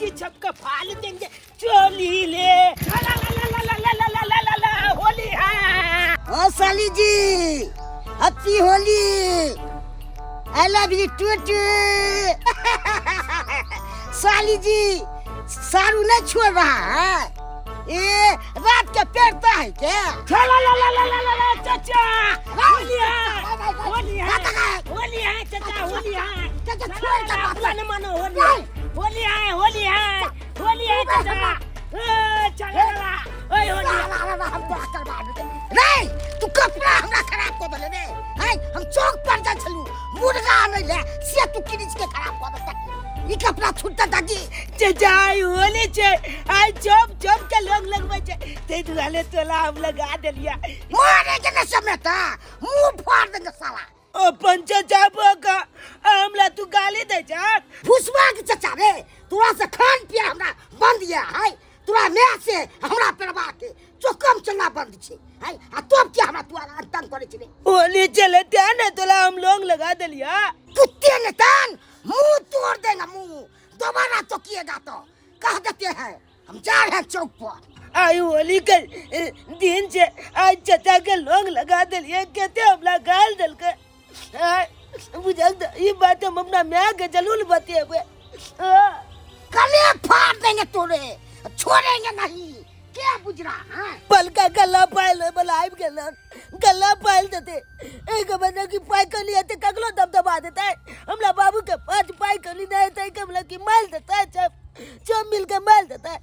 जी छपका फाल देंगे चोली ले ला ला ला ला ला ला ला ला ला ला होली है। ओ साली जी, happy Holi, I love you too too. साली जी, सारू नहीं छोड़ रहा है, ए रात के पेड़ता है क्या? ला ला ला ला ला ला ला चाचा, होली है, होली है, होली है चाचा, होली है चाचा, छोड़ के बात। अपना मानो, होली है, होली है, होली है, होली है चाचा। ए चला ला, ओए होली है। हम तोरा करवा देबै रे। तू कपड़ा हमरा खराब कऽ देले रे। है हम चौक पर जाइ छलू मुर्गा आनै ले, से तू किरिच के खराब कऽ देलक। ई कपड़ा छूटता दादी। चाचा, आइ होली छै, आइ चौप चौप के लोग लगबै छै, ताहि दुआरे तोला हम लगा देलियै। मारे के नहीं समेटा, मुंह फाड़ देंगे साला। अपन चाचा बका हमरा तू गाली दै छ? फुसवा के चाचा रे, तोरा से खान पिया हमरा बंद या है, तोरा my से हमरा पेरवा के चौकम चलना बंद छे है, आ तब के हमरा तू तंग करे छे रे? होली चले ते ने तोला हम लोग लगा देलिया। कुत्ते ने तान मुंह तोड़ देगा मुंह, दोबारा तो किएगा तो कह देते हैं हम जा रहे हैं चौक पर। आई होली के दिन से आज चाचा के लोग लगा देलिए, कहते हमरा गाल देलके। बुझल ये बात हम अपना माय के जरूर बतेबे। गले फाड़ देंगे तोरे, छोड़ेंगे नहीं, क्या बुझ रहा है? पलका गला पायल वाला आबि गेल, गला पायल देते एक बजे की पाई कली हेतै ककरो दबदबा देतै। हमरा बाबू के 5 पाई कली नहि हेतै, हमरा की मारि देतै, सब सब मिल के मारि देतै।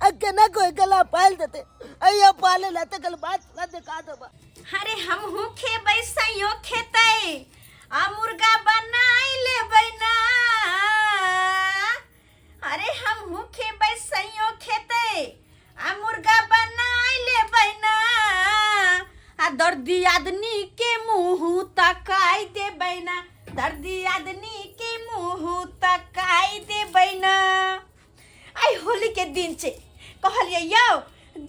आ केना कोई गला पायल देतै? अइया पाले ला तकल बात ना देखा देबा। अरे हमहू खेबै, सैयो खेतै, आ मुर्गा बनाई लेबै ना। अरे हमहू खेबै, सैयो खेतै, आ मुर्गा बनाई लेबै ना। आ दर्दी आदमी के मुँह तकाई देबै ना, दर्दी आदमी के मुँह तकाई देबै ना। आइ होली के दिन छै, कहलियै यौ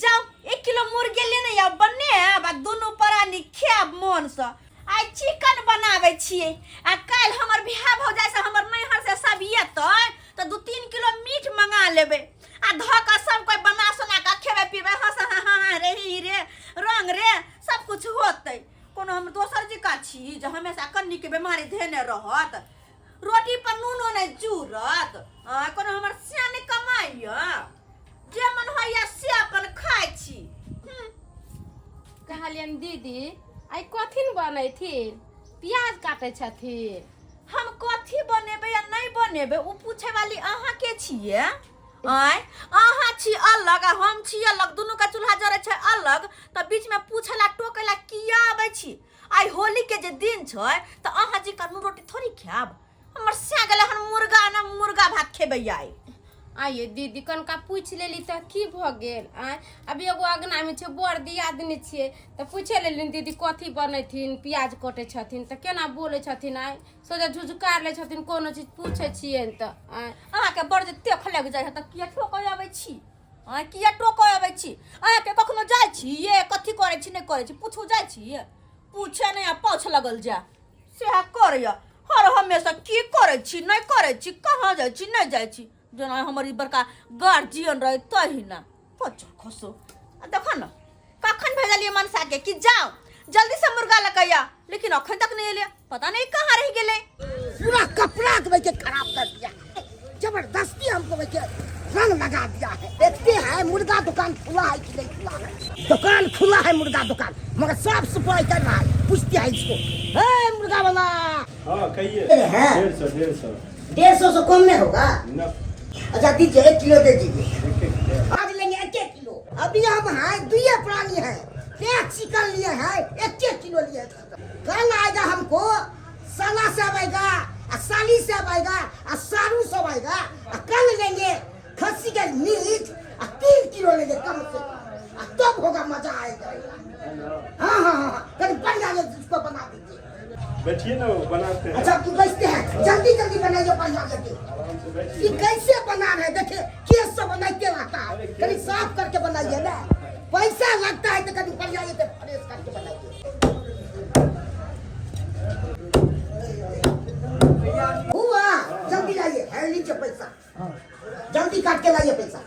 जाउ 1 किलो मुर्गे लेने आउ, बनायब आ दुनू प्राणी खायब मोनसँ। आइ चिकन बनाबै छियै, आ काल्हि हमर भाय भौजाइ से हमर नैहर से सब एतै तऽ 2-3 किलो मीट मंगा लेबै, आ धऽ कऽ सब कोइ बना सोना कऽ खेबै पीबै, हँस हाँ हाँ हाँ रे ही रे रंग रे सब कुछ होतै। कोनो हम दोसर जिका छी जे हमेशा कन्नी के बेमारी धेने रहत, रोटी पर नूनो नहि जुड़त? आ कोनो हमर सिया नहि कमाइया, जे मन होइया से अपन खाइ छी। कहलियनि दीदी, आइ कथी ने बनैथिन? प्याज काटै छथिन। हम कथी बनेबै आ नहि बनेबै ओ पूछे वाली अहाँ के छियै? आँय, अहाँ छी अलग आ हम छी अलग, दुनू के चूल्हा जरै छै अलग, तऽ बीच में पूछे ला टोके ला किया आबै छी? आइ होली के जे दिन छै तऽ अहाँ जी का नून रोटी थोड़ी खायब। हमर सिया गेलै हन मुर्गा ना, मुर्गा भात खेबै आइ। आइए दीदी, कनका पूछि लेली तऽ की भऽ गेल? आँय, अभी एगो अगनामे छै, बड़ दियादनी छियै तऽ पूछे लेली दीदी कथी बनैथिन, प्याज कटै छथिन तऽ केना बोलै छथिन? आँय, सोझा झुझुकार लै छथिन कोनो चीज पूछै छियनि तऽ। आँय, अहाँके बड़ जे तेख लागि जाइ है तऽ किया ठोकै अबै छी? आँय, किया टोकै अबै छी? अहाँके कखनो जाइ छी ये कथी करै छी नहि करै छी पूछू जाइ छी? पूछे नहि आ पाछ लगल जाय सएह करैया हर हमेशा, की करै छी नहि करै छी, कहाँ जाइ छी नहि जाइ छी, जेना हमर ई बड़का गार्जियन रहै तहिना। पचर खसो, आ देखो ने कखन भेजलियै मनसा के कि जाओ जल्दी से मुर्गा लऽ के आ, लेकिन अखन तक नहि एलै, पता नहीं कहाँ रह गेलै। पूरा कपड़ा के के खराब कर दिया, जबरदस्ती हमको के रंग लगा दिया है। देखते हैं मुर्गा दुकान खुला है कि नहीं खुला है। दुकान खुला है मुर्गा दुकान, मगर साफ सफाई कर रहा है। पूछते हैं इसको, हे मुर्गा वाला। हाँ कहिए। है। 150, 150। 150 से कम नहीं होगा? ना। अच्छा दीजिए, 1 किलो दे दीजिए। एक-एक। आज लेंगे 1 किलो। अभी हम हैं दुए प्राणी हैं, एक चिकन लिए हैं, 1 किलो लिए हैं। कल आएगा हमको साला सब आएगा, आ साली सब आएगा, आ सारू सब आएगा, आ कल लेंगे खस्सी का मीट, आ 3 किलो लेंगे कम से कम, आ तब होगा मजा आएगा। हाँ हाँ हाँ, कभी बढ़िया ये उसको बना दीजिए। बैठिए ना, वो बनाते हैं। अच्छा तू बैठते हैं, जल्दी जल्दी बनाइए बढ़िया करके। आराम से बैठिए। ये कैसे बना रहे हैं देखिए, केस सब बनाते रहता है, कभी साफ करके बनाइए ना, पैसा लगता है तो कभी बढ़िया ये फ्रेश करके बनाइए। हुआ, जल्दी आइए, है लीजिए पैसा। जल्दी काट के लाइए पैसा।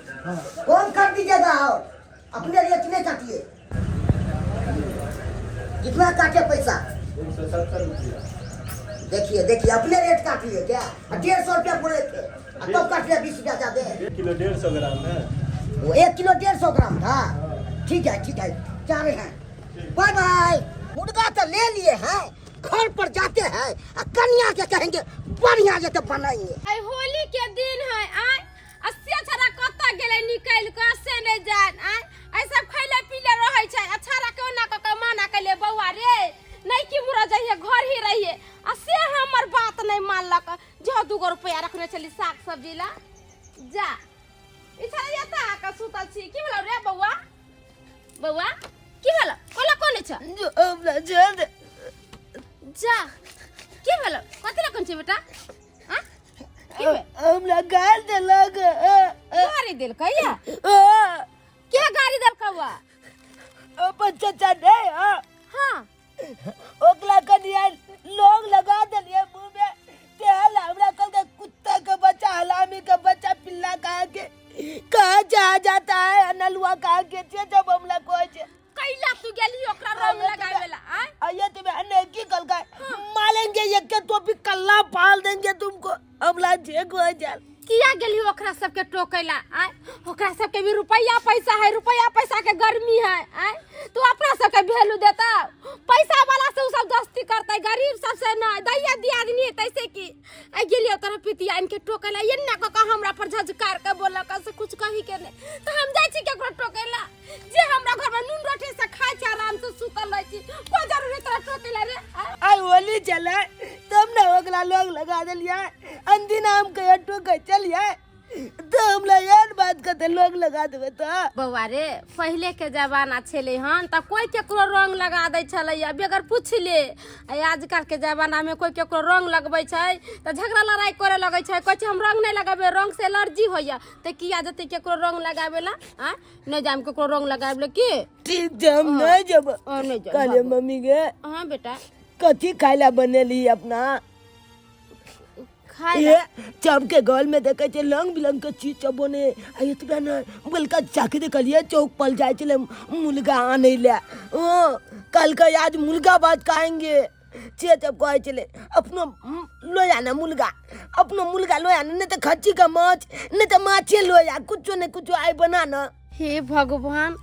कौन कर दीजिएगा और अपने रेट नहीं काटिए। कितना काटे पैसा? 170 रुपया। देखिए देखिए, अपने रेट काट लिए क्या? 150 रुपया बोले थे, अब तो काट लिया 20 रुपया ज्यादा। 1 किलो 150 ग्राम है। वो 1 किलो 150 ग्राम था। ठीक है ठीक है, जा रहे हैं, बाय बाय। मुर्गा तो ले लिए हैं, घर पर जाते हैं आ कन्या के कहेंगे बढ़िया जते बनाइए। आई होली के दिन है आय, अस्सी छड़ा कतऽ गेलै निकलि कऽ से नहि जान आय। एहि सब खैले पीले रहै छै, आ छड़ा के ओना कऽ कऽ माना कैले बौआ रे नहीं कि मुरा जइहे घर ही रहिए, आ से हमर बात नहीं मानलक। जो 2 गो रुपया रखने छली साग सब्जी ला जा। ई छड़ा एतऽ आके सुतल छी। की भेलौ रे बौआ? बौआ की भेलौ? कोला कोने छ? जो हमरा छोड़ दे। जा, की भेलौ? कथी ला कोन छै बेटा? आ की भेल? हमरा गाल देलक। गाड़ी देलकै या? के गाड़ी देलकै बा? अपन चचा नहीं। हाँ। हाँ। ओकरा कनिया लोग लगा देलिए मुंह में तेल। हमरा कल के कुत्ता के बच्चा, हलामी के बच्चा, पिल्ला कहाँ के कहाँ जा जाता है, नलुआ कहाँ के छे जब हमरा कहै छे। कैला तू गेली ओकरा रंग लगावेला आय? आइए तुम्हें अन्य की कल का मारेंगे, एक के तो भी कल्ला पाल देंगे तुमको। हमला जे को जाल। किया गेली ओकरा सबके टोकेला आय? ओकरा सबके भी रुपया पैसा है, रुपया पैसा के गर्मी है आय। तू अपना सबके वैल्यू देता? पैसा वाला से उ सब दोस्ती करते, गरीब सबसे नहीं। दैया दियादनी है तैसे की आई गेली तोरा पितिया इनके टोकेला, एन्ना कऽ कऽ हमरा पर झझकार के बोलक से कुछ कही के नहीं। तो हम जाइ छी केकरो टोकेला? जे हमरा घर में नून रोटी से खाइ छै, आराम से सुतल रहै छी, कोई जरूरी तोरा टोकेला रे आय? आई होली चले तब ना ओकरा लोग लगा देलिए। अंदिना हम कहे टोके चलिए तो हमरा यार बात करते लोग लगा देबे तो। बौआ रे, पहिले के जमाना छलै हन तऽ कोई केकरो रंग लगा दै छलैया बगैर पुछले। आ आजकल के जमाना में कोई केकरो रंग लगबै छै तऽ झगड़ा लड़ाई करे लगै छै, कहै छै हम रंग नहि लगेबै, रंग से एलर्जी होइया। तऽ किया जेतै केकरो रंग लगाबै ला? आ नहि जाम केकरो रंग लगाबै ला की? ठीक छै, हम नहीं जब। ओ नहि जाब। कहलिए मम्मी के। हाँ बेटा। कथी खाय ला बनेली अपना? खाय ये चब के गल में देखे छे रंग बिरंग के चीज सब बने। आ एतबे ने, बलका जाके देखलिए चौक पर जाय छले मुर्गा आने ले। हाँ, कल के आज मुर्गा भात खाएंगे। छे तब कहै छले अपनो लो आना मुर्गा, अपनो मुर्गा लो आना, नहीं तो खच्ची का माछ, नहीं तो माछे लो आ, कुछो नहीं कुछो आइ बना ना। हे भगवान,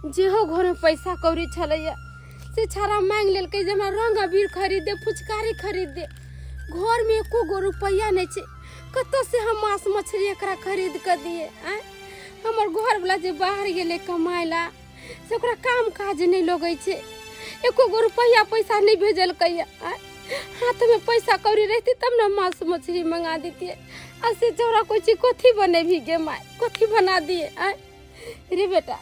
जेहो घरमे पैसा कौड़ी छलैया से छाड़ा मांगि लेलकै जे हमरा रंग अबीर खरीद दे, फुचकारी खरीद दे। घरमे एको गो रुपैआ नहि छै, कतऽ से हम मांस मछली एकरा खरीद कऽ दिए आँय? हमर घरवला जे बाहर गेलै कमाय ला से ओकरा काम काज नहि लगै छै, एको गो रुपैआ पैसा नहि भेजलकै आँय? हाथमे पैसा कौड़ी रहितै तब ने मांस मछली मंगा दितियै। आ से चौरा कोइ चीज कथी बनेबही गे माय? कथी बना दिए आँय रे बेटा?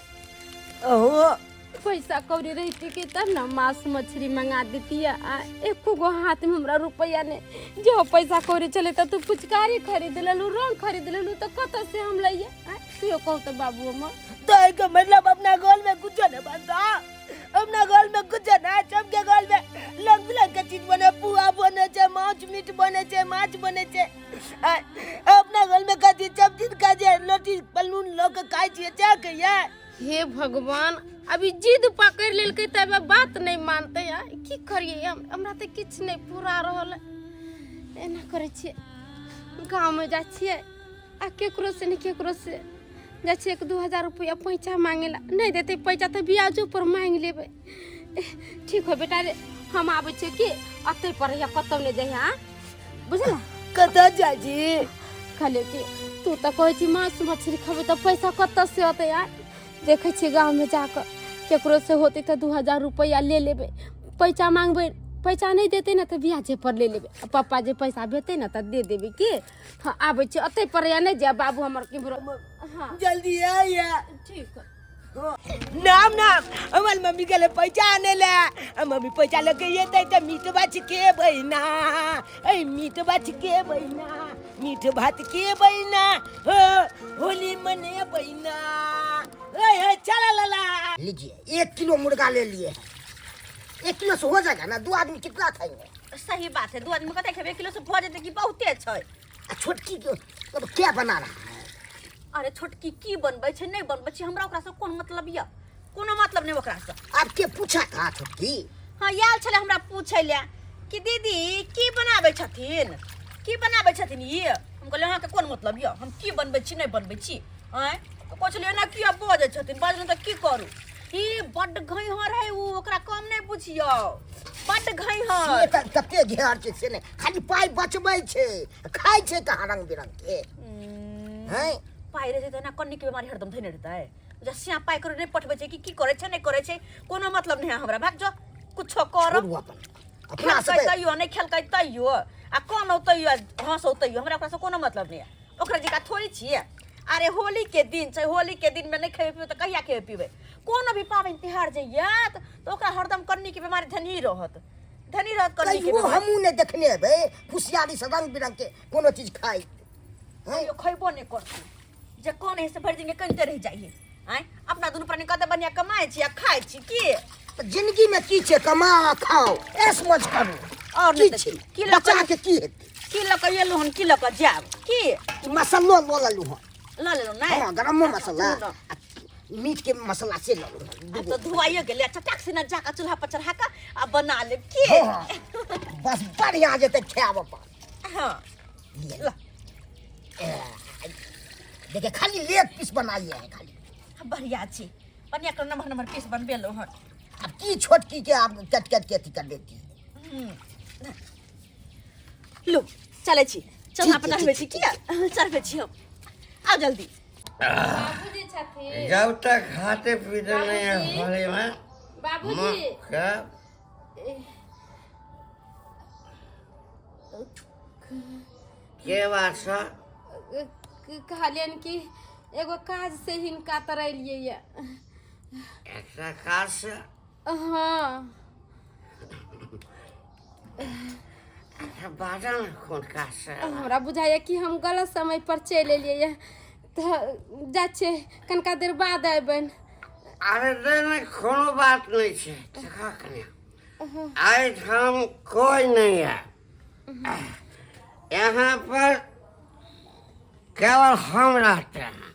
अहो। पैसा कौड़ी रहितै कि तब ने मांस मछली मंगा देतियै। आ एको गो हाथमे हमरा रुपैआ नहि। जो पैसा कौड़ी चले तऽ तू फुचकारी खरीद लेलू, रंग खरीद लेलू, तऽ कतऽ से हम लइए आँय? तू कहू तऽ बाबू हमर। तो के मतलब अपना गोल में कुछ नहीं बनता? अपना गोल में कुछ नहीं? सबके गोल में रंग बिरंग के चीज बने, पुआ बने छे, माछ मीट बने छे, माछ बने छे। आ, अपना गोल में कथी सब चीज का जे रोटी पलून लोग खाइ छियै जा के ये। हे भगवान, अभी जिद पकड़ि लेलकै तऽ अभी बात नहि मानतै। आ की करियै हम? हमरा तऽ किछु नहि पूरा रहल है। एना करै छियै, गाँवमे जाइ छियै आ केकरो से नहि केकरो से जाइ छियै 1-2 हजार रुपैआ पैसा मांगे ला। नहि देतै पैसा तऽ ब्याजो पर मांगि लेबै। ठीक हो बेटा रे, हम आबै छियै कि अतै पर रहिया, कतौ नहि जइहे। आ बुझला? कतऽ जाइ छी? कहलियै कि तू तऽ कहै छी मांस मछली खेबै, तऽ पैसा कतऽ से अतै? आ देखै छियै गाँवमे जाकऽ केकरो से होतै तऽ 2000 रुपैआ ले लेबै। पैसा मांगबै, पैसा नहि देतै ने तऽ ब्याजे पर ले लेबै। आ पप्पा जे पैसा भेतै ने तऽ दे देबै की। हँ, आबै छियै, अतै पर या नहि जायब बाबू हमर केम्हरो। हँ। जल्दी आइए। ठीक। नाम नाम हमर मम्मी गेलै पैसा आने ले। आ मम्मी पैसा लऽ के एतै तऽ मीट भात के बहिना, ऐ मीट भात के बहिना, मीट भात के बहिना, हो होली मने बहिना, ऐ हे चला लला। लीजिए, 1 किलो मुर्गा ले लिए हैं। 1 किलो से हो जाएगा ना? दो आदमी कितना खाएंगे? सही बात है, दू आदमी कते खेबै? 1 किलो से भऽ जेतै कि बहुते छै। आ छोटकी के अब क्या बना रहा है? अरे छोटकी की बनबै छै नहि बनबै छै हमरा ओकरासँ कोन मतलब यऽ कोनो मतलब नहि ओकरासँ। आब के पूछा था छोटकी? हाँ आयल छलै हमरा पूछै लए कि दीदी की बनाबै छथिन, की बनाबै छथिन ई। हम कहलियै अहाँके कोन मतलब यऽ, हम की बनबै छी नहि बनबै छी। आँय तऽ कहै छलियै एना किया बजै छथिन, बजलहुँ तऽ की करू। ई बड्ड घैहर है उ, ओकरा कम नहि बुझियौ, बड्ड घैहर। से तऽ कते घेहर छै से नहि, खाली पाइ बचबै छै, खाइ छै कहाँ रंग बिरंग के। हैं पाइ रहै छै तऽ एना कन्नी के बीमारी हरदम धैने रहतै। जे सिया पाइ करो नहि पठबै छै कि की करै छै नहि करै छै, कोनो मतलब नहि है हमरा। भाग जो कुछो कर। छोड़ू अपन अपना खेलकै सबके तैयो नहि खेलकै तैयो, आ कनौ तैयो हँसौ तैयो, हमरा ओकरासँ कोनो मतलब नहि है। ओकरा जकाँ थोड़ी छियै। अरे होली के दिन छै, होली के दिन में नहि खेबै पीबै तऽ कहिया खेबै पीबै? कोनो भी पाबनि तिहार जे आयत तऽ ओकरा हरदम कन्नी के बीमारी धनी रहत, धनी रहत कन्नी के कहियो बीमारी। हमहूँ नहि देखने हेबै खुशियाली से रंग बिरंग के कोनो चीज खाइत। हैं? कहियो खैबो नहि करतै, जे कोन है से भरि दिन कनिते रहि जाइए। आँय अपना दुनू प्राणी कते बढ़िया कमाइ छी आ खाइ छी की? तऽ जिंदगी में की छै, कमाओ आ खाओ, ऐश मौज करू। और की नहि तऽ छै? की लऽ बच्चा कऽ के की हेतै? की लऽ कऽ एलहुँ हन, की लऽ कऽ जायब? की ई मसल्लो लऽ लेलहुँ हन। लऽ लेलहुँ नहि? हँ, गरमो मसल्ला अच्छा, आ मीट के मसल्ला से लऽ लेलहुँ हन, आब दूगो। तऽ धुआइए गेलै, चटाक से जाकऽ चूल्हा पर चढ़ा कऽ आ बना लेब की? हँ, हँ, बस बढ़िआँ जेतै खायब अपन। हँ लिअ। लऽ। देखिए खाली लेग पीस बनाइए है खाली। बढ़िया छी, बढ़िया कर नमहर नमहर पीस बनबेलहुँ हन। अब की छोटकी के आप कट कट के अथी कर देती। लो चलै छी, चूल्हा पर ठीक छै, चढ़बै छी। ठीक किया चढ़बै छी हम, आउ जल्दी। बाबूजी छथिन। जब तक खाते पीते नहीं है बाबूजी। होली में बाबूजी क्या के बात सर? कहलियनि कि एगो काज से हिनका तरलियै ये। एकटा काज से? हाँ। अच्छा बाजल ने, कोन काज से? हमरा बुझाइए कि हम गलत समय पर चलि एलियै ये, तऽ जाइ छियै कनिका देर बाद अयबनि। अरे नहीं नहीं, कोनो बात नहीं छै। देखा कन्या, एहिठाम कोई नहीं है, यहाँ पर केवल हम रहते हैं।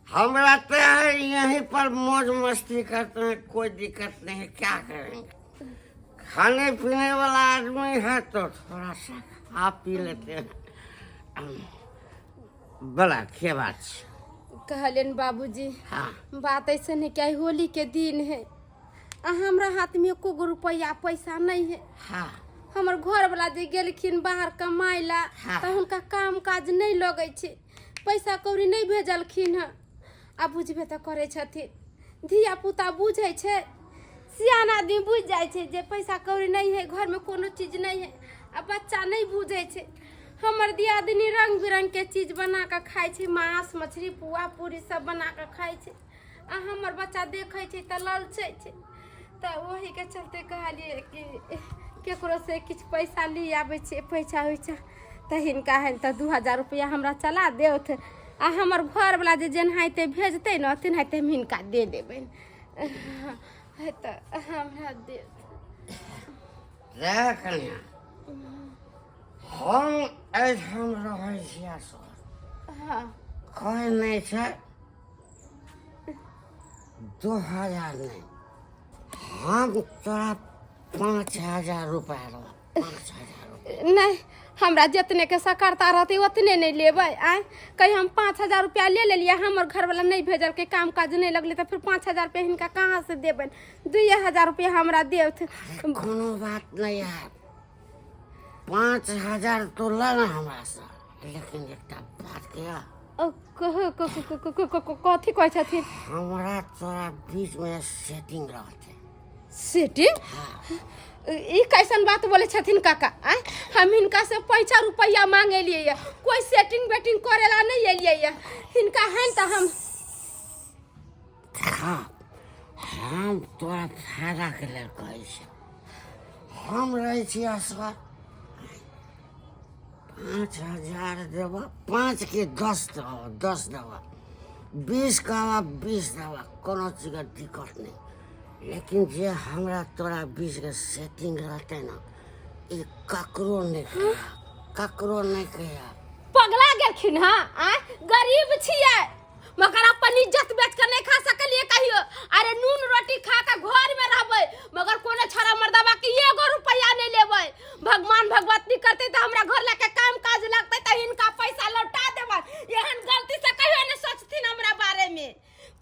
हम रहते हैं यहीं पर, मौज मस्ती करते हैं, कोई दिक्कत नहीं है। क्या करेंगे, खाने पीने वाला आदमी है तो थोड़ा सा खा पी लेते हैं। बड़ा के बात छै? कहलियनि बाबूजी, हाँ बात ऐसे नहीं कि होली के दिन है आ हमरा हाथ में एको गो रुपैआ पैसा नहीं है। हाँ हमर घरवला जे गेलखिन बाहर कमाइ ला, हाँ। तऽ हुनका काम काज नहि लगै छै, पैसा कौड़ी नहि भेजलखिन हँ। आ बुझबे तऽ करै छथिन, धिया पुता बुझै छै, सियान आदमी बुझि जाइ छै जे पैसा कौड़ी नहि है, घरमे कोनो चीज नहि है, आ बच्चा नहि बुझै छै। हमर दियादिनी रंग बिरंग के चीज बना कऽ खाइ छै, मांस मछली पुआ पूरी सब बना कऽ खाइ छै, आ हमर बच्चा देखै छै तऽ ललचै छै। तऽ ओहीके चलते कहलियै कि केकरो से किछु पैसा ली आबै छियै, पैसा उइसा तऽ हिनका है तऽ 2000 रुपैआ हमरा चला देत, आ हमर घरवला जे जेनाहिते भेजतै ने तेनाहिते हम हिनका दे देबनि। है तऽ हमरा देत। देख कन्या, हम एहिठाम रहै छियै सर। हाँ कोई नहीं छै, 2000 नहीं, हम तोरा 5000 रुपया देबौ, 5000 रुपया। नहीं, हमरा जितने के सकरता रहतै उतने नहीं लेबै। आँय कहीं हम 5000 रुपया ले लेलियै, हमर घरवला नहीं भेजलकै, काम काज नहीं लगलै, तऽ फिर 5000 रुपया हिनका कहाँ से देबनि? 2000 रुपया हमरा देत। कोनो बात नहीं है, 5000 तो ले ना हमरा से, लेकिन एकटा बात के कथी कहै छथिन? हमरा तोरा बीच में सेटिंग रहतै। सेटिंग? ई कैसन बात बोले छथिन काका? आँय हम हिनका से पैसा रुपैआ मांगे लिए, कोई सेटिंग वेटिंग करेला नहीं एलियै ये। हिनका है तऽ हम देखा, हम तोरा फायदा के लेल कहै छी, हम रहै छी असगर। 5000 देबऽ, 5 के 10 देबऽ, 10 देबऽ, 20 कहबऽ 20 देबऽ, कोनो चीजके दिक्कत नहि। लेकिन जे हमरा तोरा बीचके सेटिंग रहतै ने, ई ककरो नहि कहिया, ककरो नहि कहिया। पगला गेलखिन हँ? आँय गरीब छियै मगर अपन इज्जत बेच के नहीं खा सकलिए कहियो। अरे नून रोटी खा के घर में रहबै मगर कोनो छड़ा मर्दबा के एगो रुपया नहीं लेबै। भगवान भगवती करते तऽ हमरा घर लए के काम काज लगतै तऽ हिनका पैसा लौटा देबै। एहन गलती से कहियो नहीं सोचथिन हमरा बारे में।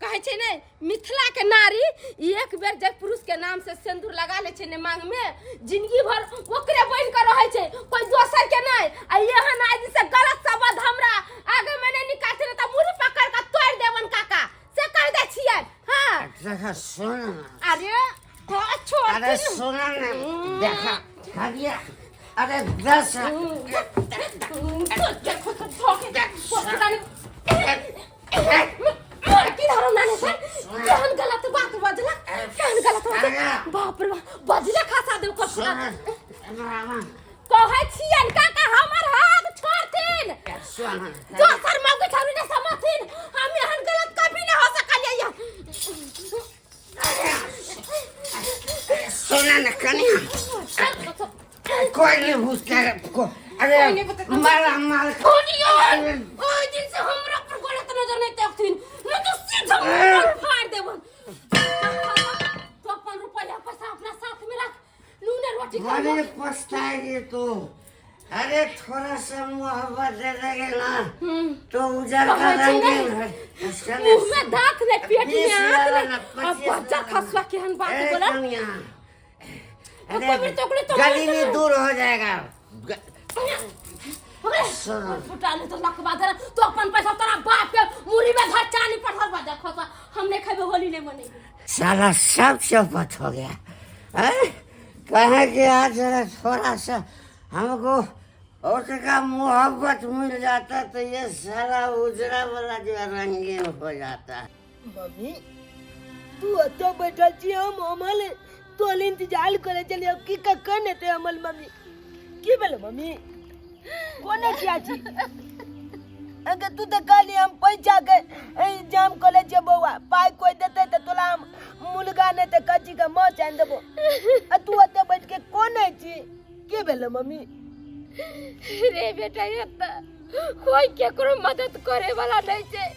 कहै छै ने मिथिला के नारी एक बेर जब पुरुष के नाम से सिंदूर लगा ले छै ने मांग में, जिंदगी भर ओकरे बन के रहै छै, कोई दोसर के नहीं। आ एहन आदमी से गलत शब्द हमरा आगे में नहीं निकालते त मुड़ी पकड़ के तोड़ देबन काका, से कह दै छियै। हां देखा सुन, अरे को छोड़, अरे सुन ना, देखा खड़िया, अरे 10 की धरो नाने सर, केहन गलत बात बजला, केहन गलत बात, बाप रे बाप, बजले खसा देव को। कहै छियन काका हमर हाथ छोड़थिन, दोसर मौके छोड़ी ने समथिन, हम एहन गलत कभी नहीं हो सकलियै। सुन ना कनिया, कोई नहीं पूछता को, अरे मारा मार ओहि दिन से हमरा पर गलत नजर नहीं देखथिन, नहीं तो सीधा मुंह फाड़ देबन। तो अपन रुपया पैसा अपना साथ में रख, नून रोटी खा। बड़े पछताएगी तू। अरे थोड़ा सा मोहब्बत दे देंगे ना तो उजर का रंगीन है। मुंह में दांत नहीं, पेट में आंत नहीं, अब बच्चा खसवा केहन बात बोला। गली में दूर हो जाएगा। फुटाने तो लकवा धर, तो अपन पैसा तोरा बाप के मुरी में धर चानी पढ़ल बा। देखो तो हम नहीं खेबे, होली नहीं मनेबे। साला सब चौपट हो गया है। कहे कि आज जरा थोड़ा सा हमको उसका मोहब्बत मिल जाता तो ये सारा उजरा वाला जो रंगीन हो जाता। मम्मी तू अतो बैठल छी, हम अमल तोल इंतजार करे चलिए की कखन हेतै अमल। मम्मी की भेल मम्मी, कोने किया छी? अगर तू तऽ कहली हम पैसा के इंतजाम करे छियै बौआ, पाइ कोइ देतै तऽ तोरा हम मुर्गा नहि तऽ कच्ची के माछ आनि देबो, आ तू ओतऽ बैठ के कोने छी? की भेल मम्मी? रे बेटा एतऽ कोई केकरो मदद करे वाला नहीं छै,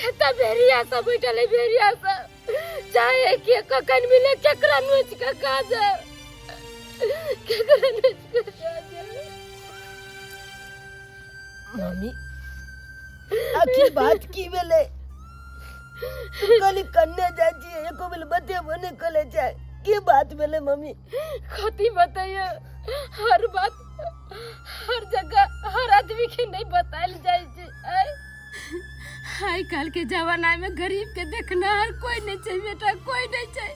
एतऽ भेड़िया सब बैठल है, भेड़िया सब चाहे के कखन मिले केकरा नोच के खा जाए, केकरा नोच के खा जाए। मम्मी आखिर बात की भेलै? तू कहली कन्ने जाइ छियै, एको बेर बतेबो नहि करै छै, की बात भेलै मम्मी? कथी बतैयो, हर बात हर जगह हर आदमी के नहीं बतायल जाइ छै। आइ काल्हि के जमाना में गरीब के देखना हर कोई नहीं छै बेटा, कोई नहीं छै।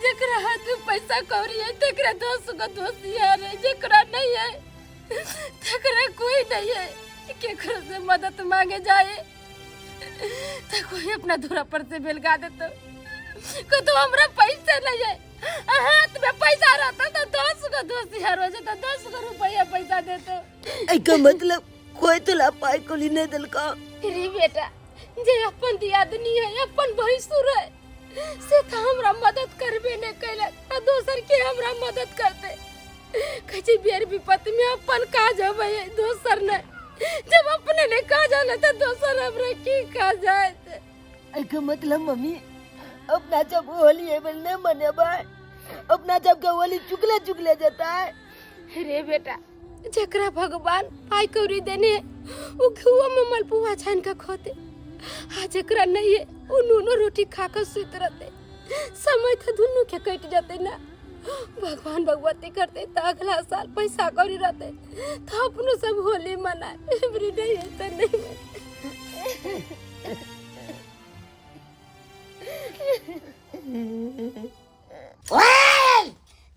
जेकरा हाथ में पैसा कौड़ी है तकरा दोस्त को दोस्त यार है, जेकरा नहीं है तकरा कोई नहीं है। केकरो से मदद मांगे जाए तो कोई अपना धुरा पर से बेलगा देतो, कतो हमरा पैसा नहीं है, हाथ में पैसा रहता तो 10 गो दोस्त यार हो जाता, 10 गो रुपया पैसा देतो। एकर मतलब कोई तोला पाइ कौड़ी नहीं देलका? रे बेटा जे अपन दियादनी है, अपन भैंसुर है, से तो हमरा मदद करबे नहीं कैलक, आ दोसर के हमरा मदद करते। कहै छै बेर विपत्ति में अपन काज अबै है दोसर नहीं, जब अपने नहीं काज आले तो दोसर हमरा की काज आयत? एकर मतलब मम्मी अपना जब होली है बल नहीं मनेबै, अपना जब के होली चुकले चुकले जता है। रे बेटा जकरा भगवान पाई कौड़ी देने वो घुआ में मलपुआ छान के खोते, आ जकरा नहीं है वो नूनो रोटी खा के सुत रहते, समय तो दुनू के कट जाते ना। भगवान भगवती करते तो अगला साल पैसा कौड़ी रहते तो अपनो सब होली मनाए। एवरी नहीं है तो नहीं। ओए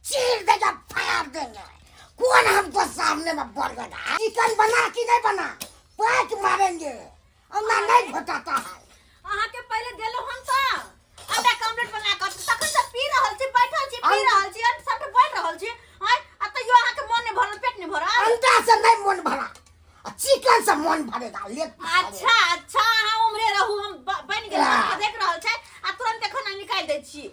चीर देगा, फाड़ देंगे। कौन हमको सामने में बोल देगा? चिकन बना कि नहीं बना, पैक मारेंगे। और नहीं घोटाता है। अहाँ के पहले देलो हम तो अंडा के ऑमलेट बना के तखन से पी रहल छी, बैठल छी, पी रहल छी, अंड सब बोल रहल छी। आय आ तैयो अहाँ के मन नहीं भरल, पेट नहीं भरल। अंडा से नहीं मन भरा, चिकन से मन भरेगा। ले अच्छा अच्छा, अहाँ उम्रे रहू, हम बन गेल देख रहल छै आ तुरंत खाना निकाल दै छी।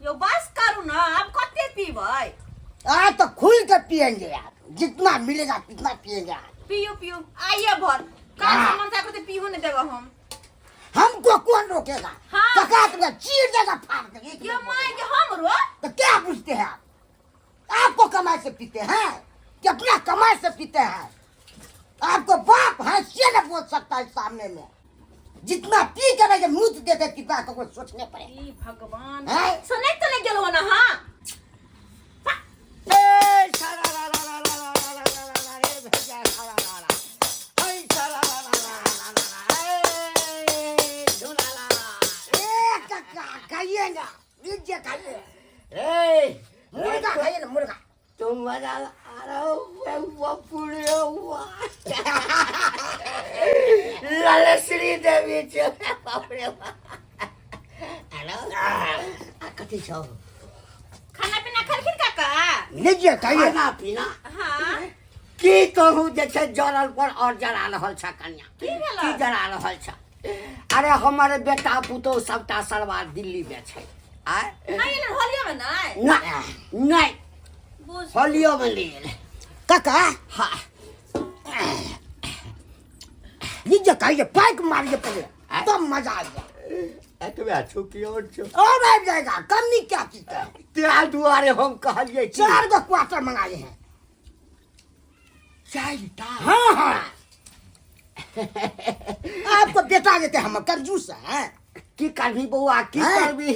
यो बस करू ना, अब कते पीबै? आ तो खुल के पिएंगे यार, जितना मिलेगा उतना पिएगा। पियो पियो, आइए भर काल से मन चाहे तो पीहू नहीं देबो हम। हमको कौन रोकेगा? हाँ। कका तुम्हें चीर देगा फाड़ देगा एक ये नंबर। माय के हम रो। तो क्या पूछते हैं आप? आपको कमाई से पीते हैं कि अपना कमाई से पीते हैं? आपको बाप है से न बोल सकता है सामने में। जितना पी के नहीं मुंह देते कितना तो सोचने पड़े। ई भगवान हैं? सुनै तो नहीं गेलो ना। हाँ ए सारा रा रा रा रा रा रा रा रा रा रे भैया सारा रा रा ऐ सारा रा रा रा रा रा रा ए झूलाला ए काका खाइए ना, लीजिए खाइए। ए मुर्गा खाइए ना मुर्गा। तुम मजा आ रहा हो पूरे हुआ ललश्री देवी छे बाप रे बाप। हेलो आ कथी छौ? खाना पीना खलखिन काका? लीजिए खाइए। खाना पीना हाँ की कहूँ जे छै जरल पर और जरा रहल छ कन्या। की भेल? की जरा रहल छ? अरे हमर बेटा पुतोह सबटा सरवा दिल्ली में छै। आय नहीं एलन होलियो में नहीं नहीं नहीं बुझ होलियो में नहीं एलै। काका हाँ लीजिए खाइए, पैक मारिए पहले तब मजा आ गया। एतबे छौ कि और छौ? और आ जाएगा कमी क्या चीज है? तेरा दुआरे हम कहलिए कि 4 गो क्वार्टर मंगाए हैं। चारिटा? हाँ हाँ आपको बेटा देते हम कंजूस हैं। की करबी बौआ की हैं? करबी?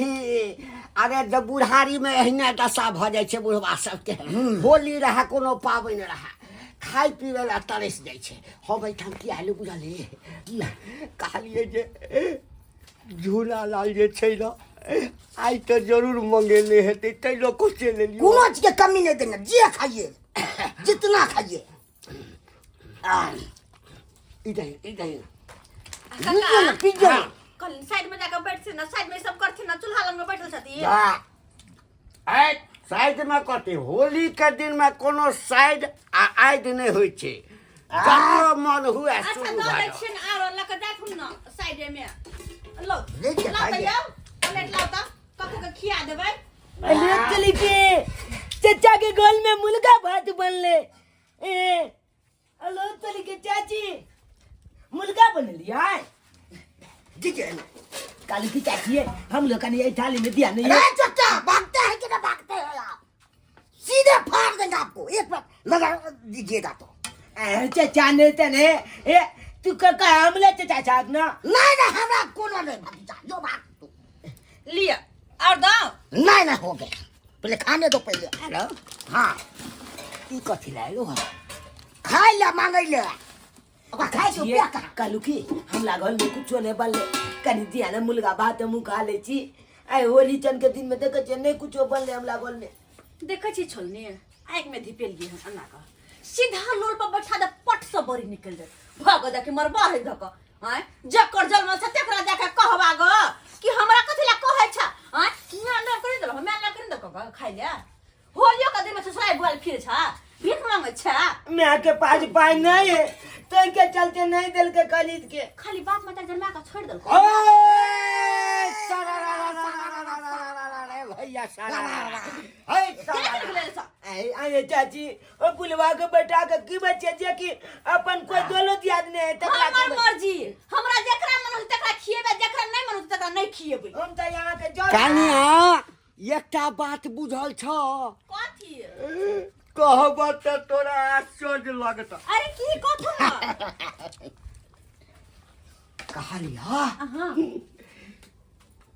अरे जब बुढ़ारी में एहिना दशा भऽ जाइ छै बुढ़वा सबके, होली रहे कोनो पाबनि रहे, खाय पीबै लए तरसि जाइ छै। हम एहिठाम की आयल बुझलियै? कहलियै जे झूलालाल जे छै ने आइ तऽ जरूर मंगेने हेतै, ताहि लऽ कऽ चलि एलियै। कोनो चीज के कमी नहीं देंगे, जे खाइए जितना खाइए। इधर इधर लीजिए ना पीजिए ना। कल साइड में जाकर बैठथिन ना, साइड में सब करथिन ना, चूल्हा लग में बैठल छथिन। आइ साइड में कथी? होली के दिन में कोनो साइड आ आइड नहि होइ छै, ककरो मन हुए अच्छा शुरू दऽ भऽ दै जाउ। छियनि आरो लऽ कऽ जाथुन ना साइडे में। लो लीजिए, लाउ तऽ खाइए। यौ प्लेट लाउ तऽ ककरो के खिया देबै। अरे चली के चचा के गोल में मुर्गा भात बनले। ए हेलो चली के चाची मुर्गा बनलिया? दीजिए ना। काली की चाची है हम लोग का नहीं थाली में दिया नहीं है। अरे चचा भागते हैं कि ना भागते हैं आप? सीधे फाड़ देंगे आपको, एक बार लगा दीजिएगा तो। अरे चचा ने तने ए तू का हमले चचा छाक ना। नहीं नहीं हमरा कोनो नहीं भतीजा, जो भाग तू। लिअ और दौ। नहीं नहीं हो गया, पहले खाने दो पहले। हेलो हाँ ई कथी लए एलौ हँ? खाय ले मांगे ले ओकरा खाय के रुपया कहाँ? कालू की हम लागल में कुछो नहीं बनले, कनी दिया ना मुर्गा भात हम खा ले छी। आइ होली चन के दिन में देखे छियै नहीं कुछो बनले हम लागल में। देखै छी छोलनी आगि में धिपेलियै हन एना कऽ सीधा लोल पर बैठा दे पट से बड़ी निकलि जायत भऽ जाके मरबा है धऽ कऽ। आँय जकर जन्म छै तकरा जाके कहबा ग कि हमरा कथी लए कहै छ? आँय मैं ना करि देलहुँ, मैं ना करि देलहुँ खाइ लए। होलियो के दिन में ससुराल बुआल फिर छ भीख मांगे छ। मैं के पास पाई नहीं है तो के चलते नहीं दिल के खरीद के। खाली बाप माता जन्मा के छोड़ देलको। ए सारा रा रा रा रा रा रा रा रा रे भैया सारा रा रा। हे केना सारा निकलल छ? आए आए चाची ओ बुलवा के बैठा के की बच्चे जे कि अपन कोई दौलत याद नहीं है तकरा हमर के। मर्जी, हमरा जेकरा मन होतै तकरा खिएबै, जेकरा नहीं मन होतै तकरा नहीं खिएबै। हम तो यहाँ के जॉब कनिया एकटा बात बुझल छ? कथी? कहब तऽ तोरा आश्चर्य लगत। अरे की कथू न? कहलिया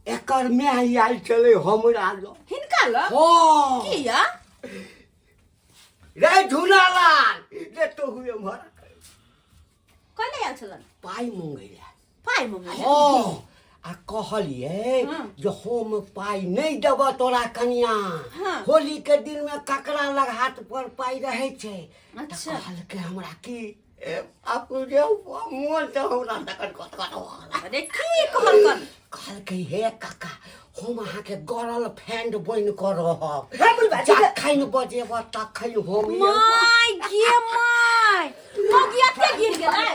एकर my आयल छलै हमरा लग। हिनका लग? हँ। किया? रे झूलालाल रे तो हुए एम्हर। कने आयल छलन? पाइ मंगै लए। पाइ मंगै लए? हँ आ कहलियै जे हम पाइ नहि देबऽ तोरा कनिया, होली के दिन में ककरा लग हाथ पर पाइ रहै छै? अच्छा। कहलकै हमरा की बापू रे मोन तऽ हमरा तखन कत कत भऽ गेल। अरे की कहलकन? कहलकै हे काका हम अहाँके गरल फ्रेंड बनि कऽ रहब, जखन बजेब तखन हम एब। My गे my, मौगी एते गिर गेलै।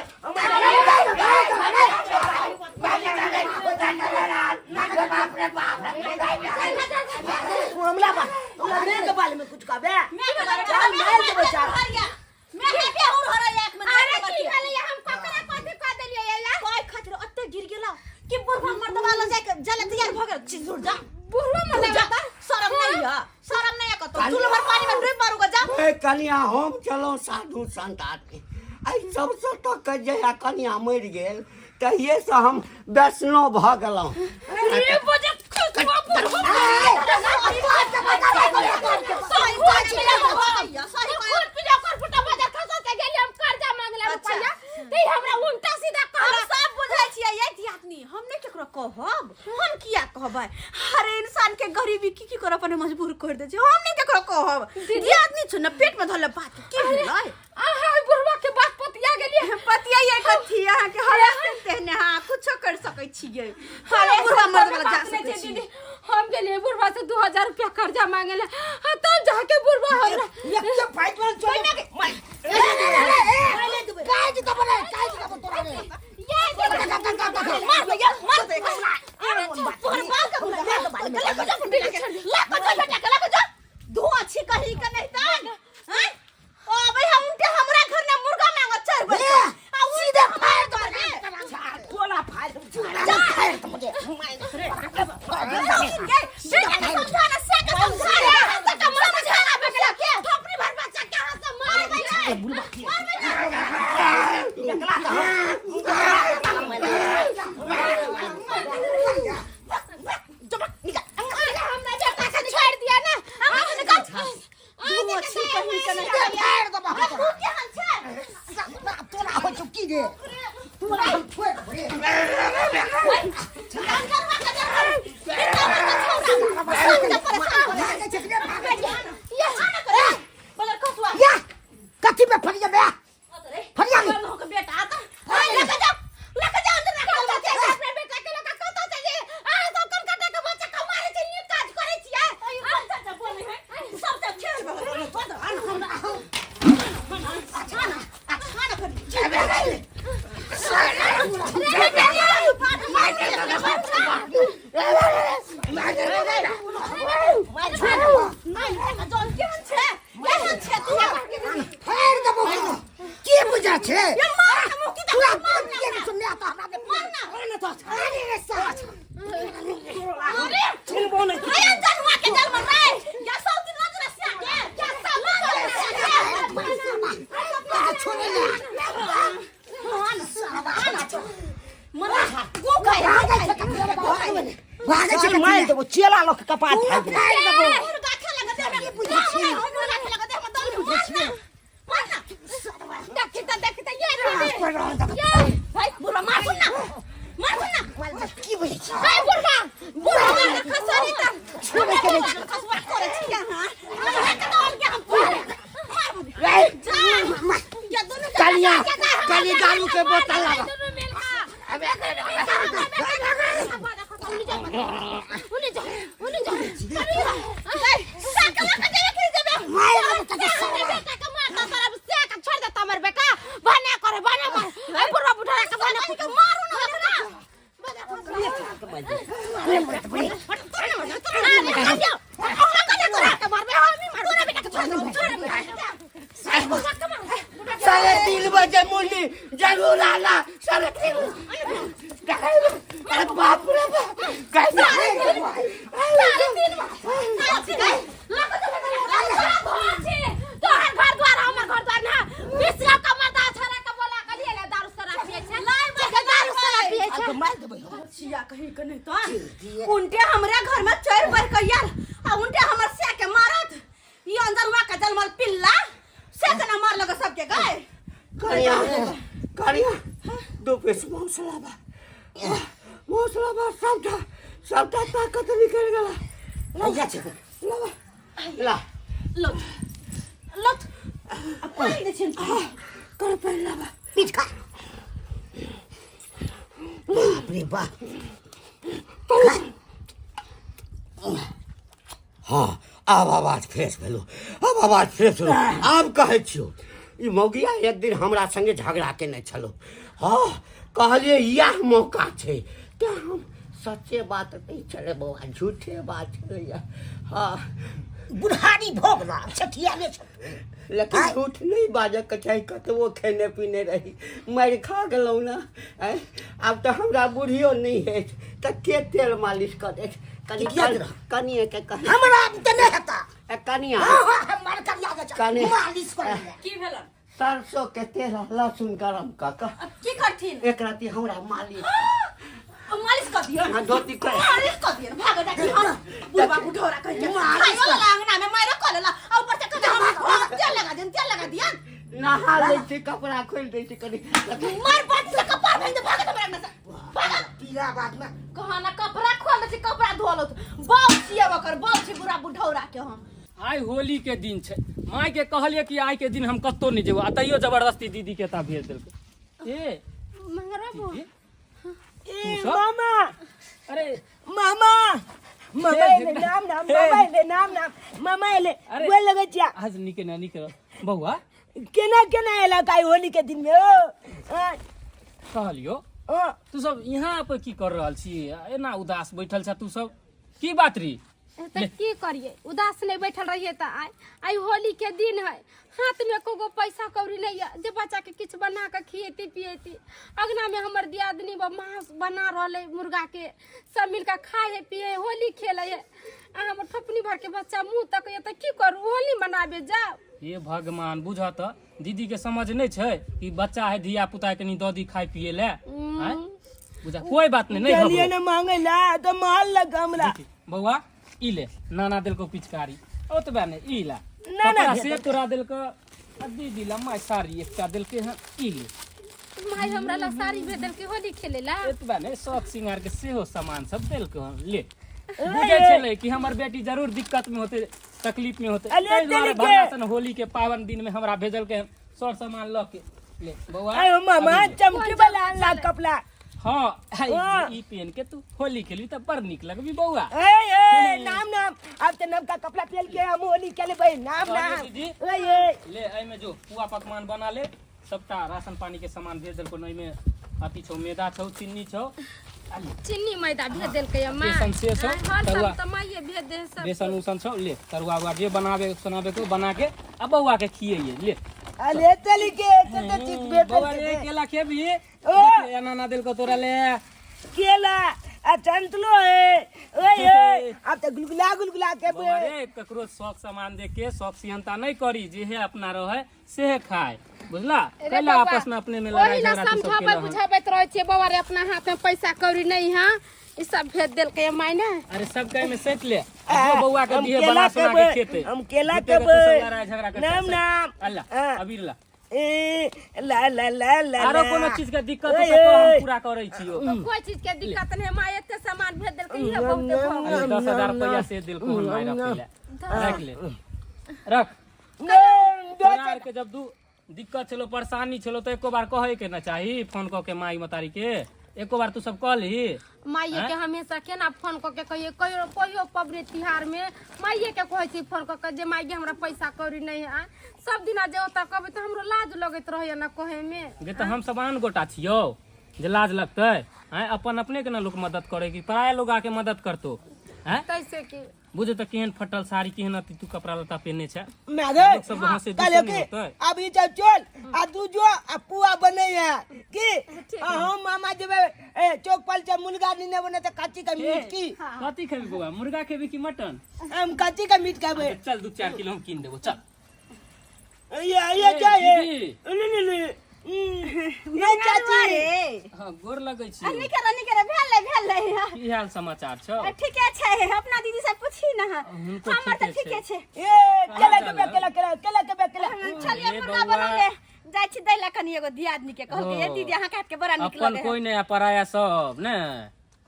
हमरा बा हमरा मैं के बारे में कुछ कहबे? मैं के बारे में चल, मार देबो, चल। नहीं बेहुर हो रहा एक में। अरे की भेलै? हम ककरा कथी कह देलियै या? कोई खातिर ओते गिर गेला कि बुढ़वा मर्दवा ल जाके जले तैयार भ गेल। झुर जा। बुढ़वा झुर जा। मर्दवा? शरम नहीं है, शरम नहीं है कतो। चूल्हा भर पानी में डूब मारूगा जा। ए कनिया, हम चलौ साधु संत आदमी। एहि सबसँ तक जहिया कनिया मरि गेल तहिएसँ हम वैष्णव भऽ गेलहुँ। अरे बजत खुशबू बुढ़वा खुद पिला कर फुटा बाजार खसा के गेलियै हम कर्जा मांगला रुपैया, ते हमरा उल्टा सीधा हम कहला। सब बुझै छियै ये धियातनी, हम नहीं केकरो कहब। हम किया कहबै? हर इंसान के गरीबी की की करऽ अपने मजबूर कर दे छै। हम नहीं केकरो कहब। धियातनी छु न, पेट में धरले बात की भेलै? अहाँ ओहि बुढ़वा के बात पतिया गेलियै? पतिया ये कथी अहाँ के हर तेहने? हाँ, कुछो कर सकै छियै। हम बुढ़वा मर्द वाला जा सकै छी? दीदी, हम गेलियै बुढ़वा से 2000 रुपया कर्जा मांगे ला, हाँ, तब जाके बुढ़वा हमरा एक फाइट वाला चले। काय जी तब रे, काय जी तब तोरा रे? मार दे यार, मार दे। अरे तोहर बाल का मार दे, बाल के लग जा, बेटा के लग जा, बेटा के लग जा। धुआं छी कहीं के नहीं तान हैं। ओ भाई, हम उनके हमरा घर ने मुर्गा मांगत चार बजे आ सीधे फायर कर दे। तोला फायर, फायर तो मुझे बेटा के समझाना से के समझाना से के समझाना बेटा के थोपड़ी भर बच्चा के हाथ से मार दे, मार दे। हमरा बेटा के छोड़ दिया ना, हम निकल। धुआं छी कहीं के नहीं। फायर दबा। तू केहन छै? तोरा हो चुकी रे, तोरा हम छोड़ देबो रे। भागे छै रे, भागे छै। या कथी में फरिया बे फरिया रे? अपना बेटा के लगा कतौ छै जे अहाँ सब कलकत्ता के बच्चा के मारै छै? नीक काज करै छियै? फायर दबो के बुझा छै तोरा? तोर के सुनने आता हमरा दे, मार ना तो। अरे रे साला, सुनबो नहीं। छोड़े ले। भागे छै। मारि देबो चेला लोक कपार फाड़ि देबो। फायर दबो। देखी त, देखी त ये दीदी, ये भाई बुढ़वा, मार ना, मार ना। की बुझै छै? ए बुढ़वा, बुढ़वा खसरी त छोड़े के नहीं। कनिया, कनि दारू के बोतल लाबा। दुनू मिल का उन्हें जा, उन्हें जा। मार दबो हमरे बेटा के मारता तरफ से के छोड़ देता। हमर बेटा भने करे भने मार। ए बुढ़वा, बुढ़ा के भने के मारू ना हमरा। 3:30 बजे मुन्नी जरूर आना, 3:30। अरे बाप रे बाप, कैसे? तोहर घर द्वार, हमर घर द्वार ना मिश्रा का मर्दा छड़ा के बोला के लिए दारू शराब पिए छै, दारू शराब पिए छै। मारि देबै हम। छिया कहीं के नहीं तो उनटे हमरे घर में चोर बढ़ के यार आ उनटे हमर से के मारत। ई अंदर हुआ के जलमल पिल्ला से के ना मार लगे सबके गाय। कनिया, कनिया, दो पीस मांस लाबा, मांस लाबा। सबटा सबटा ताकत निकल गेला। भैया छै। लाबा, ला। लत लत आ पानी दे छिन। कर पर लाबा। पीठ खा। बाप रे बाप। हाँ, आब आवाज फ्रेश भेलो, आब आवाज फ्रेश भेलो। आब कहै छियौ, ई मौगिया एक दिन हमरा संगे झगड़ा केने छलो। हाँ, कहलियै इएह मौका छै। तऽ हम सच्चे बात नहि छलै बौआ, झूठे बात छलैया। हाँ। बुढ़ारी भऽ गेला छठियाले छौ लेकिन आँय? झूठ नहीं बाजऽ के चाही कतबो खेने पीने रही मारि खा गेलहुँ ने आँय? आब तऽ हमरा बुढ़ियो नहि अछि तऽ के तेल मालिश करत कनि किया रह? कनिए के कही हमरा तऽ नहि हेता ए, कनिया हाँ हाँ हम मार कर याद छै कनि- मालिश कर लिया की भेलन सरसों के तेल आ लहसुन गरम कऽ कऽ अब की करथिन एक राति हमरा मालिश अब मालिश कर दियन हाँ, धोती कर। मालिश कर दियन भागो जाके हम बुढ़वा बुढ़ौरा कह के मालिश खाइयो वाला अंगना में मारो कर लेला और ऊपर से कहते हम तेल लगा दियन तेल लगा दियन नहा लै छी कपड़ा खोलि दै छी कनि मार बात से कपार भांग दे भागो हमरा अंगना से भागो पीला बाद में कहा ना कपड़ा खोल दे छी कपड़ा धो लो बाप छियै ओकर बाप छी बुढ़ा बुढ़ौरा के हम आइ होली के दिन छै माय के कहलियै कि आइ के दिन हम कतौ नहि जेबो आ तैयो जबरदस्ती दीदी के एतऽ भेज देलकै ए मंगरा बो दीदी ए तू सब? मामा अरे मामा मामा हे, एले नाम नाम हे। मामा एले नाम नाम मामा एले अरे। गोल लगै छिया आज निके ना निके रह। बौआ केना केना एला काई होली के दिन में ओ आ, कहलियो ओ तू सब यहाँ पर की कर रहल छी एना उदास बैठल छ तू सब की बात री तऽ की करिए उदास नहीं बैठल रहिए तऽ आइ आइ होली के दिन है हाथ में एको गो पैसा कौड़ी नहीं है जे बच्चा के किछु बना के खिएती पिएती अगना में हमर दियादनी बा मांस बना रहल है मुर्गा के सब मिल के खाए है पिए है होली खेले है आ हमर थपनी भर के बच्चा मुंह तक तऽ की करू होली मनाबे जाउ हे भगवान बुझ तऽ दीदी के समझ नहीं छै कि बच्चा है धिया पुता के कनी दऽ दी खाय पिए ले आँय? बुझा कोई बात नहीं नहीं चलिए घबरो ना मांगे ला तो मार लगा हमरा देखी, बौआ ई ले नाना देलको पिचकारी ओतबे ने ई ला ना, कपड़ा भेटल। से तोरा देलको आ दीदी ला माय साड़ी एकटा देलके हँ ई ले माय हमरा ला साड़ी भेज देलकै होली खेले ला एतबे ने शौक सिंगार के सेहो सामान सब देलको हँ ले बुझै छलै कि हमर बेटी जरूर दिक्कत में होते तकलीफ में होते अरे ताहि दुआरे देलकै। भगवान होली के पावन दिन में हमरा भेजलकै हन सर सामान लऽ के ले बौआ आयो मामा अभी ले। चमकी वाला अनला कपड़ा हाँ आई हाँ। ई पहन के तू होली खेलबी तऽ बड़ नीक लगबी बौआ ए ए नाम नाम अब तो नवका कपड़ा पहन के हम होली खेले भाई नाम अरे नाम दीदी। ए ए ले एहिमे जो पुआ पकवान बना ले सबटा राशन पानी के सामान भेज देलको एहिमे अथी छौ मैदा छौ चीनी छौ आ ले चीनी मैदा भेज देलकै माँ बेसन से सब, हर तरुआ। सब तऽ माइए भेज दे सब बेसन उसन छौ ले तरुआ उरुआ जे बनाबे सुनाबे के बना के आ बौआ के खियैये ले अरे चली के तो चीज भेटल बौआ रे छै। केला खेबी ओ। देख, एना ना देलको तोरा ले केला आ चंतलो है ओए ओए अब तो गुलगुला गुलगुला के बौआ रे ककरो शौक सामान देख के शौक सिहनता नहीं करी जेहे अपना रहे सेहे खाए बुझला अरे कैला बौआ, आपस में अपने में लड़ाई ओही ला झगड़ा तू सब समझाबै केलहन। बुझाबैत रहै छियै बौआ रे अपना हाथ में पैसा कौड़ी नहीं है ई सब भेज देलकै माय ने अरे सब कहे में सैत ले आ जो बौआ के हम दिहे केला बना सुना के खेबै, खेते हम केला झूठे के तू सब खेबै। लड़ाई झगड़ा करता नाम, सैत। नाम। अल्लाह हाँ। अबीर ला ए ला ला ला ला आरो ला। कोनो चीज के दिक्कत हो ओए, तऽ कह, हम ओए। पूरा करै छियो कोई चीज के दिक्कत नहीं माय एते सामान भेज देलकै इहे बहुते भऽ गेल। अरे 10,000 रुपया से दिल को माय रख ले रख ले रख नहीं, तोरा आर के जब दू दिक्कत छलो परेशानी छलो तऽ एको बार कहै के ना चाही फोन कऽ के माई मतारी के एको बार तू सब कहली माइये के हमेशा केना फोन कऽ के कहियो कहियो कहियो पबनी तिहार में माइये के कहै छी फोन कऽ के जे माइये हमरा पैसा कौड़ी नहीं है सब दिना जे ओतऽ कहबै तऽ हमरो लाज लगैत रहैया ना कहै में गे तऽ हम सब आन गोटा छियौ जे लाज लगतै आँय अपन अपने के ना लोक मदद करे कि पराया लोग आके मदद करतो आँय तैसे कि बुझे तऽ केहन फटल साड़ी केहन अथी तू कपड़ा लत्ता पहिरने छै मारे लोक सब हंसे कहले दूसरे कि नहि होतै अभी चल चल आ तू जो आ पुआ बने है कि आ हम मामा जेबे ए चौक पर से मुर्गा नीने बने त काची का मीट की कथी खेबी बौआ मुर्गा खेबी कि मटन हम काची का मीट खाबे चल 2-4 किलो हम कीन देबो चल ये ये ए, क्या ये दीदी। ले ले ले ये चाची अरे हाँ गोर लगै छी निके रह निके रह भेल भेल की हाल समाचार छौ ठीके छै अपना दीदी से पूछी ना हुनको हमर तऽ ठीके ठीके छै ए केला के बे केला केला केला के बे केला चलिए ए मुर्गा बौआ। बनौले जाइ छी दै ला कनी एगो दियादनी के कहलकै ये दीदी अहाँ के हाथ के बड़ा नीक अपन लगे कोई नहीं पराया सब ने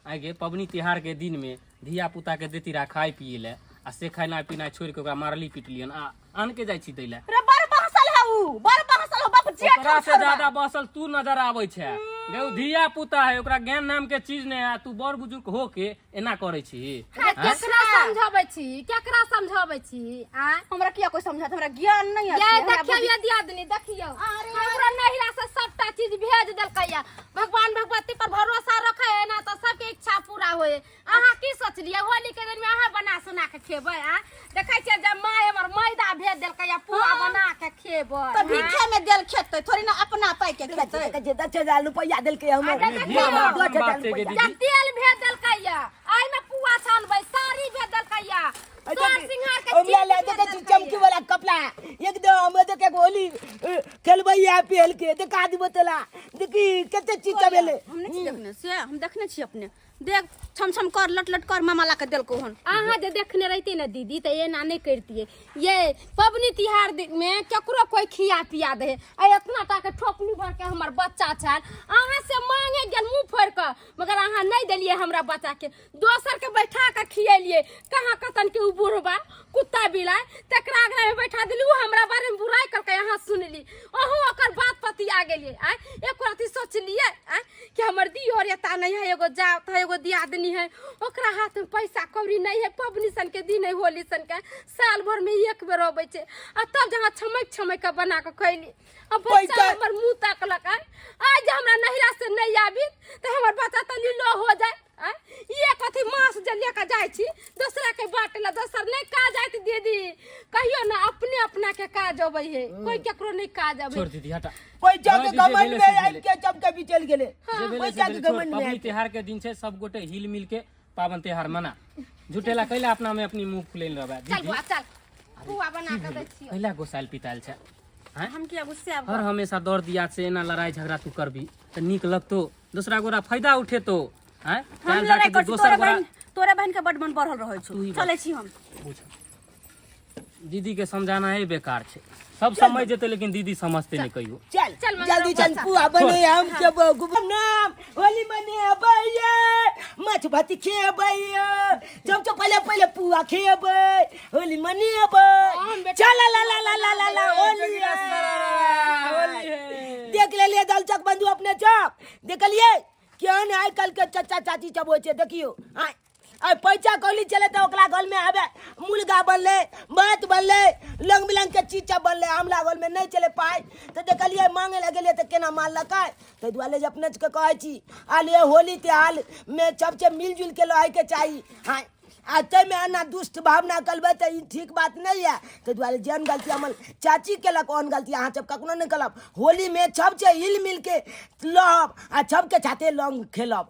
आगे पबनी तिहार के दिन में धिया पुता के देती रहा खाए पिए ले आ से खाना पीना छोड़ के ओकरा मारली पिटलियन आ आन के जाइ छी दै ले रे बड़ बहसल है उ बड़ बहसल हो बाप जेठ ओकरा से ज्यादा बसल तू नजर आबै छै गे उ धिया पुता है ओकरा ज्ञान नाम के चीज नहीं है तू बड़ बुजुर्ग हो के एना करै छी हाँ, केकरा समझाबै छी केकरा समझाबै छी आँय हमरा किया कोई समझात हमरा ज्ञान नहीं है ये देखियौ ये दियादनी देखियौ हमरा नहिरा से सबटा चीज भेज देलकै या भगवान भगवती पर भरोसा रखे है ना तो सबके इच्छा पूरा होए अहाँ की सोचलियै होली के दिन में अहाँ बना सुना के खेबै आ देखै छियै जब माय हमर मैदा भेज देलकै आ पुआ बना के खेबै तऽ भिखे में देल खेतै थोड़ी ना अपना पाइ के खेतै देखै 10,000 रुपैआ देलकै हमर। आ देखै ये छियै, बात 10,000 बात छै गे रुपैआ। दीदी। जब तेल भेज देलकै या एहिमे पुआ छानबै, साड़ी भेज देलकै या सोर सिंगार के हमरा चीज ले भेज देखै छी देलकै चमकी या। वाला कपड़ा एकदम हम देखे होली खेलबै या पहल के देखा दिबो तोला देखी कते चीज भेलै। हम नहीं छी देखने से, हम देखने छी अपने। देख छम छम कर लट लट कर मामा ला के देलको हन। अहाँ जे देखने रहती ने दीदी तऽ एना नहि करतियै। ये पबनी तिहार में केकरो कोई खिया पिया दे आ इतना टा के ठोपनी भर के हमर बच्चा छल अहाँ से मांगे गेल मुंह फोड़ के, मगर अहाँ नहीं देलिए हमरा बच्चा के, दोसर के बैठा के खियलिए। कहाँ कतन के उ बुढ़बा कुत्ता बिलाय तकरा आगरा में बैठा दिली, उ हमरा बारे में बुराई करके अहाँ सुनली, अहूँ ओकर बात पतिया गेलिए। आय एक रति सोचलिए आय कि हमर दियोर एता नहीं है, एगो जात है एगो दियादनी है, ओकरा हाथ में पैसा कौड़ी नहीं है, पबनी सन के दिन है होली सन के साल भर में एक बेर अबै छै आ तब जहाँ छमक छमक के बना के खैली आ बच्चा हमर मुँह तकलक। आय आइ जे हमरा नहिरा से नहीं आबी तऽ हमर बच्चा तऽ लीलो हो जाए। आय ये कथी मांस जे लेके जाइ छी दोसरा के बाटे ला, दोसर नहीं काज आयत दीदी, कहियो ना अपने अपना के काज अबै है, कोई केकरो नहीं काज अबै। छोड़ दीदी हटा। पैसा हाँ, के दीदी, घमंड भेलै में से आबि भेलै। के चमके भी चलि गेलै। जे भेलै से पैसा के भेलै, छोड़। घमंड में पबनी आबि के। त्योहार के दिन छै, सब गोटे हिल मिल के पावन त्योहार मना। झूठेला कैला अपना में अपनी मुंह फुलेल रहबै चल दीदी? बुआ चल, पुआ बना के दै छियौ। कैला गोसाइल पितायल छै? आँय? हम किया गुस्सा? हर हमेशा दौड़ दिया से एना लड़ाई झगड़ा तू करबी तऽ नीक लगतो, दूसरा गोरा फायदा उठेतो। आँय? हम काल्हि लड़ाई जाके करै छी? दोसर तोरे गोरा बहन, तोरे बहन के बड मन बढ़ल रहै छौ। तू ही चलै छी हम। बुझ, दीदी के समझाना है बेकार छै, सब समझ जेतै लेकिन दीदी समझते नहीं कहियो। चल चल मंगल जल्दी चल, बच्चा। पुआ बने हम खेबो, नाम होली मनेबै, माछ भात खेबै, चमचो पहिले पहिले पुआ खेबै, होली मनेबै। चल ला ला ला ला ला ला होली है। देख लेलिए दलचक बंधु अपने चौक देखलिए केहन आइ काल्हि के चचा चाची सब होइ छै। देखियौ आइ आइ पैसा कौली चले तऽ ओकरा घर में आबे मुर्गा बनलै, भात बनलै, रंग बिरंग के चीज सब बनलै। हमरा घर में नहि चले पाइ तऽ देखलियै मांगे लए गेलियै तऽ केना मारलकै। ताहि दुआरे जे अपने सबके कहै छी आल ये होली त्योहार में सबसे मिलजुल के रहैके चाही। हाँ आ ताहिमे एना दुष्ट भावना करबै तऽ ई ठीक बात नहि यऽ। ताहि दुआरे जेहन गलती हमर चाची केलक ओहन गलती अहाँ सब कखनो नहि करब। होलीमे सबसे हिल मिलके रहब आ सबके साथे रंग खेलब।